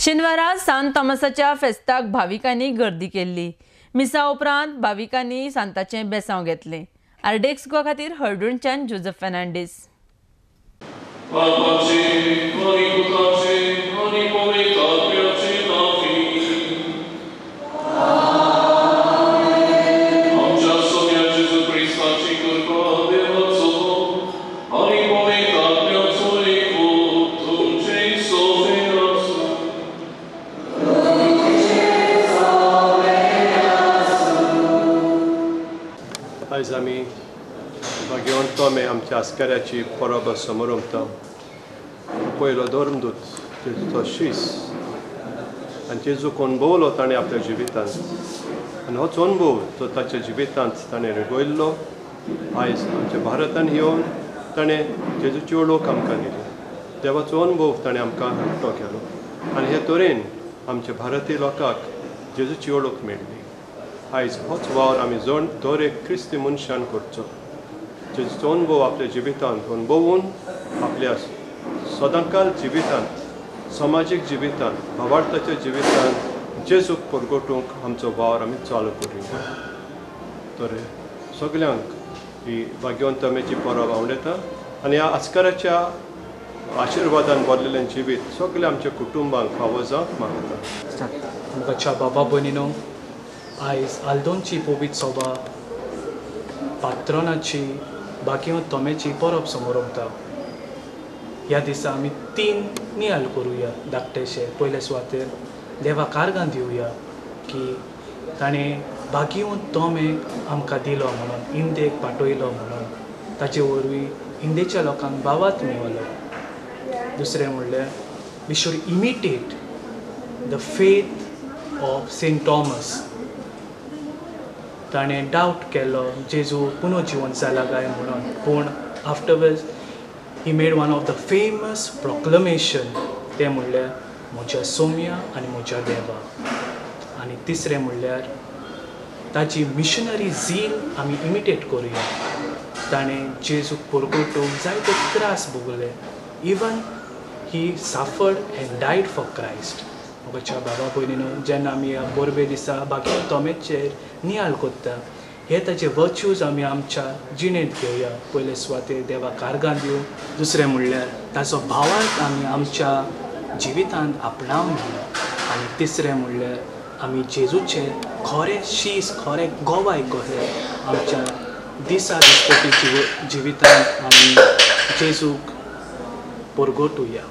शेनवारा सांत थॉमसाच्या फेस्ताक भाविकांनी गर्दी केल्ली. मिसा उपरांत भाविकांनी सांताचें बेसांव घेतलें. आरडीएक्स गोवा खातीर हळदोणच्यान जोजफ फेर्नांडीस. आयज आमी भाग्यवंत तोमे आमच्या आस्काऱ्याची परब समोरमता. पयलो धर्मदूत जेजूचो शीस आनी जेजूक अणभवलो ताणें आपल्या जिवितांत आनी होच अणभव जो ताच्या जिवितांत ताणें रिगयल्लो आयज आमच्या भारतांत येवन ताणें जेजूची वळख आमकां दिली. देवाचो अणभव ताणें आमकां उक्तो केलो आनी हे तरेन आमच्या भारतीय लोकांक जेजूची वळख मेळ्ळी. आयज होच वावर आमी जण दर एक क्रिस्ती मनशान करचो. जेजूचो अणभव आपल्या जिवितांत अणभवून आपल्या सदांकाल जिवितांत, समाजीक जिवितांत, भावार्थाच्या जिवितांत जेजूक परगटूंक आमचो वावर आमी चालू करूया. तर सगल्यांक ही भाग्यवंत तमेची परब आवडटा आनी ह्या आस्काराच्या आशिर्वादान भरलेलें जिवीत सगळ्या आमच्या कुटुंबांक फावो जावंक मागता. मुखाच्या बाबा भयणीनो, आयज आल्दोनची पवित्र सभा पात्रणाची भाग्यवंत तोमेची परब समोरमता. ह्या दिसा आमी तीन नियाल करुया धाकटेशे. पयले सुवातेर देवा कारगां दिवया की ताणें भाग्यवंत तोमे आमकां दिलो म्हणून, इंदेक पाठयलो म्हणून, ताचे वरवीं इंदेच्या लोकांक भावात मेवलो. दुसरें म्हणल्यार we should imitate the faith of Saint Thomas. ताणें डावट केलो जेजू पुनर्जिवन जाला काय म्हणून, पूण afterwards he made one of the famous proclamation, तें म्हणल्यार म्हज्या सोम्या आनी म्हज्या देवा. आनी तिसरें म्हणल्यार ताची मिशनरी झील आमी इमिटेट करुया. ताणें जेजूक परगटूंक जायते त्रास भोगले, even he suffered and died for Christ. म्हज्या बाबा भयणीनो, जेन्ना आमी ह्या परबे दिसा भाग्यवंत तोमेचेर नियाळ करता, हे ताचे वर्च्यूज आमी आमच्या जिणेंत घेवया. पयले सुवातेर देवा कारगां दिवं, दुसरें म्हणल्यार ताचो भावार्थ आमी आमच्या जिवितांत आपणावन घेवया, आनी तिसरें म्हणल्यार आमी जेजूचे खरें शीस, खरें गोवाय कशें आमच्या दिसा दिसपटी जिवितांत आमी जेजूक परगटुया.